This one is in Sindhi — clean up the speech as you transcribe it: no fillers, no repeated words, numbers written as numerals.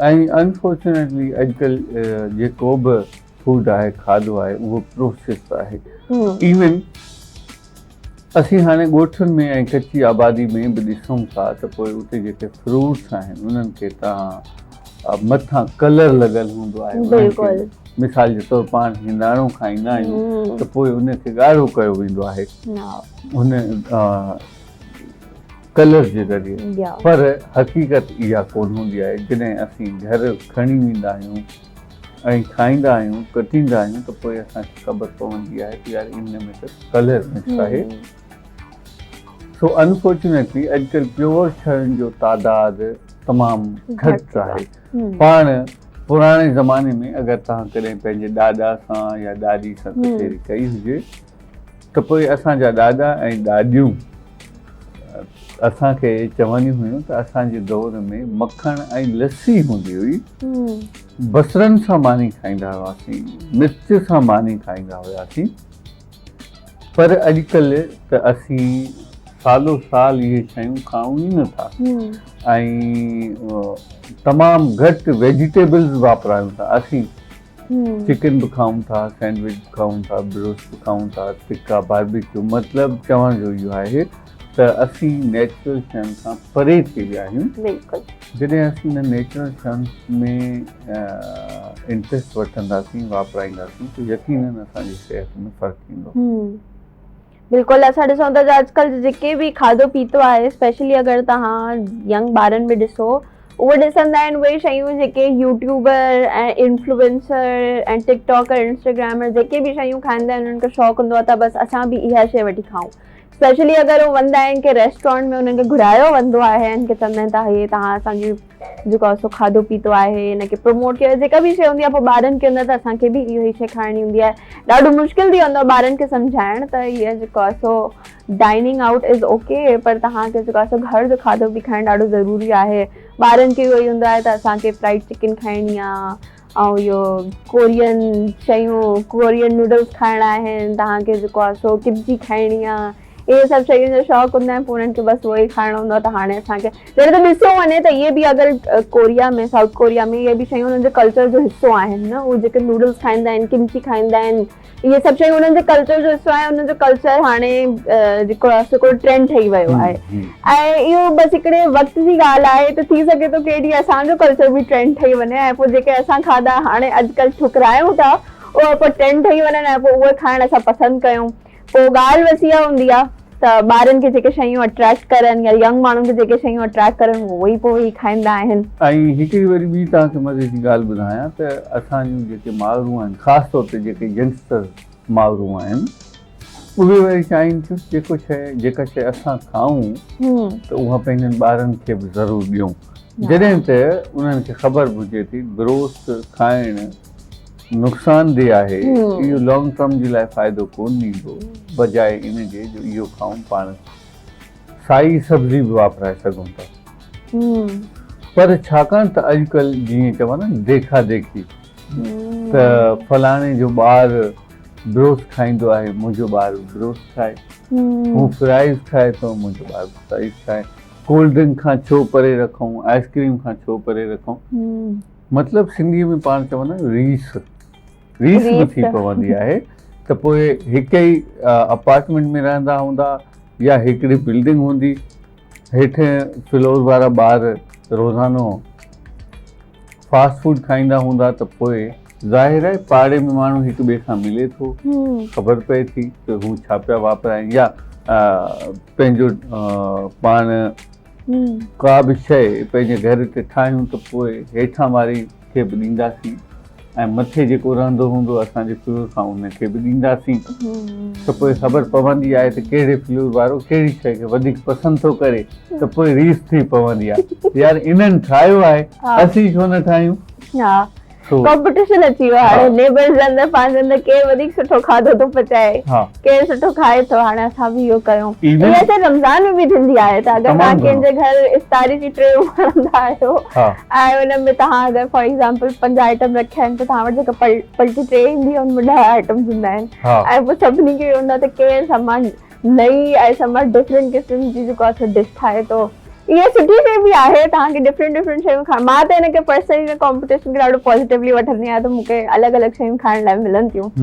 ۽ انفارچونيٽلي اڄڪلهه جيڪو به فوڊ آهي کاڌو آهي اهو پروسيس آهي. ايون اسين هاڻي ڳوٺن ۾ ۽ ڪچي آبادي ۾ به ڏسون ٿا ته پوء اتي جيڪي فروٽس آهن انهن کي تان مٿان ڪلر لڳل هوندو آهي. بلڪل. مثال جي طور پاڻ هنداڻو کائيندا آهيون ته پوء ان کي ڳاڙهو ڪيو ويندو آهي ان ڪلر جي ذريعي پر حقيقت اها ڪونه هوندي آهي جڏهن اسين گهر کڻي ويندا آهيون ۽ کائيندا آهيون ڪٽيندا آهيون ته پوء اسان کي خبر پوندي آهي ته يار ان ۾ ته ڪلر مڪس آهي. سو انفارچونيٽلي اڄڪلهه پيور شين جو تعداد تمام گهٽ آهي. پاڻ پراڻي زماني ۾ اگر توهان ڪڏهن پنهنجي ڏاڏا سان يا ڏاڏي سان ڪچهري ڪئي هجي ته پوء اسان جا ڏاڏا ۽ ڏاڏيون اسان کي چونديون هيون ته اسان جي دور ۾ مکڻ ۽ لسي هوندي هئي، بصرن سان ماني کائيندا هئاسين، مرچ سان ماني کائيندا هياسين، پر اڄڪلهه ته اسين سالو سال اهي شيون کائون ئي نه ٿا ۽ تمام گهٽ ويجيٽيبلز واپرايون ٿا. اسين چڪن به کائون ٿا، سينڊوچ به کائون ٿا، بروسٽ به کائون ٿا، ٽڪا، باربيڪيو، مطلب چوڻ جو اهو آهي ته اسين نيچرل شين کان پري ٿي ويا آهيون. بلڪل. جڏهن اسين انهن نيچرل شين ۾ انٽريسٽ وٺنداسين، واپرائينداسين ته يقينن اسان جي صحت ۾ فرق ايندو. بلڪل اسان ڏسون ٿا ته اڄڪلهه جيڪي به کاڌو پيتو آهي اسپيشلي اگر توهان ينگ ٻارن ۾ ڏسو اهي ڏسندا آهن اهي شيون جيڪي يوٽيوبر ۽ انفلوئنسر ۽ ٽڪ ٽاڪر انسٽاگرامر جيڪي به شيون کائيندا آهن انهن کي شوق هوندو آهي ته بس اسان به اها شي وٺي کائون اسپيشلي اگر هو ويندا آهن ڪنهن ريسٽورنٽ ۾ انهن کي گهرايو ويندو آهي ۽ چوندا آهن ته هي توهان اسان جي جيڪو آهي سو کاڌو پيتو آهي ان کي پروموٽ ڪيو جيڪا به شيء هوندي آهي پوء ٻارن کي هوندو آهي ته اسان کي به اهو ئي شيء کائڻي هوندي آهي ڏاڍو مشڪل ٿي ويندو آهي ٻارن کي سمجهائڻ ته هيء جيڪو آهي سو ڊائننگ آئوٽ از اوڪي پر توهان کي جيڪو آهي سو گهر جو کاڌو به کائڻ ڏاڍو ضروري آهي ٻارن کي اهو ئي هوندو آهي ته اسان کي فرائيڊ چڪن کائڻي آهي ۽ اهو ڪورين شيون ڪورين نوڊلس کائڻا آهن توهان کي جيڪو آهي سو ڪمچي کائڻي آهي اهي سڀ شين جو شوق هوندا آهن پوء انهن کي بس اهو ئي کائڻو هوندو آهي ته هاڻي اسان کي جڏهن ته ڏسيو وڃي ته اهي به اگر ڪوريا ۾ سائوٿ ڪوريا ۾ اهي به شيون انهن جي ڪلچر جو حصو آهن نه اهي جيڪي نوڊلس کائيندا آهن ڪمچي کائيندا آهن اهي سڀ شيون انهن جي ڪلچر جو حصو آهن انهن جو ڪلچر هاڻي جيڪو آهي سو هڪڙو ٽرينڊ ٺهي ويو آهي ۽ اهو بس هڪڙي وقت جي ڳالهه آهي ته ٿي سگهي ٿو ڪنهن ڏينهن اسان جو ڪلچر به ٽرينڊ ٺهي وڃي ۽ پوء جيڪي اسان کاڌا هاڻي اڄڪلهه ٺڪرايون ٿا اهي پوء ٽرينڊ ٺهي وڃن ۽ پوء اهي کائڻ اسان پسند ڪيون پوء ڳالهه بس اها هوندي آهي ته ٻارن کي جيڪي شيون اٽريڪٽ ڪرن يا ينگ ماڻهن کي جيڪي شيون اٽريڪٽ ڪرن اهي ئي پوء ويهي کائيندا آهن. ۽ هڪڙي وري ٻي توهان کي مزي جي ڳالهه ٻڌايان ته اسان جون جيڪي مائرون آهن خاص طور تي جيڪي ينگسٽر مائرون آهن اهي وري چاهين ٿيون جيڪو شيء جيڪا شيء اسان کائون ته اها پنهنجن ٻارن کي به ضرور ڏيون جڏهن ته انهن کي خبر به هجي ٿي بروسٽ کائڻ نقصان ده آهي اهو لانگ ٽرم جي لاء فائدو ڪون ڏيندو بجاء ان جي جو اهو کائون پاڻ سائي سبزي به واپرائي سگهون ٿا پر ڇاڪاڻ ته اڄڪلهه جيئن چون نه ديکا ديکي ته فلاڻي جو ٻار بروس کائيندو آهي منهنجو ٻار بروس کائي هو فرائز کائي ٿو منهنجو ٻار فرائز کائي ڪولڊ ڊرنڪ کان ڇو پري رکون آئس ڪريم کان ڇو پري رکون مطلب سنڌيء ۾ پاڻ چوندا آهيون ريس، ريس به ٿي پوندي آهي ته پوء هڪ ئي اپارٽمينٽ ۾ رهندا هوندا يا هڪڙي بلڊنگ هوندي هيٺين فلور وارا ٻار روزانو فاسٽ فوڊ کائيندا هوندا ته پوء ظاهر آهي پاڙي ۾ ماڻهو هڪ ٻئي کان ملي ٿو خبر پئي ٿي ته هو ڇا پيا واپرائن يا پنهنجو پاڻ ڪا به شيء پنهنجي گهر تي ٺاهيون ته پوء هيٺان واري کي به ڏينداسين ۽ مٿي جيڪو رهندو هوندو اسان جي فلور کان ان کي به ڏينداسين ته پوء خبر پوندي آهي ته ڪهڙي فلور وارو ڪهڙي شيء کي وڌيڪ پسند ٿو ڪري ته پوء ريس ٿي پوندي آهي يار انهن ٺاهيو آهي اسين ڇو نه ٺاهيون. ڪمپٽيشن اچي ويو هاڻي نيبرز جي اندر پنهنجي اندر ڪير وڌيڪ سٺو کاڌو ٿو پچائي ڪير سٺو کائي ٿو هاڻي اسان به اهو ڪيون. اها شيء رمضان ۾ به ٿيندي آهي ته اگر توهان ڪنهن جي گهر افطاري جي ٽري اماڻندا آهيو ۽ ان ۾ توهان اگر فار ايگزامپل پنج آئٽم رکيا آهن ته توهان وٽ جيڪا پلٽي ٽري ايندي آهي ان ۾ 10 آئٽمز هوندا آهن ۽ پوء سڀني کي اهو هوندو آهي ته ڪير سامان نئين ۽ سامان ڊفرنٽ قسم جي جيڪو آهي سو ڊش ٺاهي ٿو. اها سٺي شيء به آهي توهان کي ڊفرنٽ ڊفرنٽ شيون کائڻ مان ته هن کي پرسنلي هن ڪامپيٽيشن کي ڏاڍو پازيٽولي وٺندي آهيان ته مون کي الڳ الڳ شيون کائڻ لاء ملن ٿيون.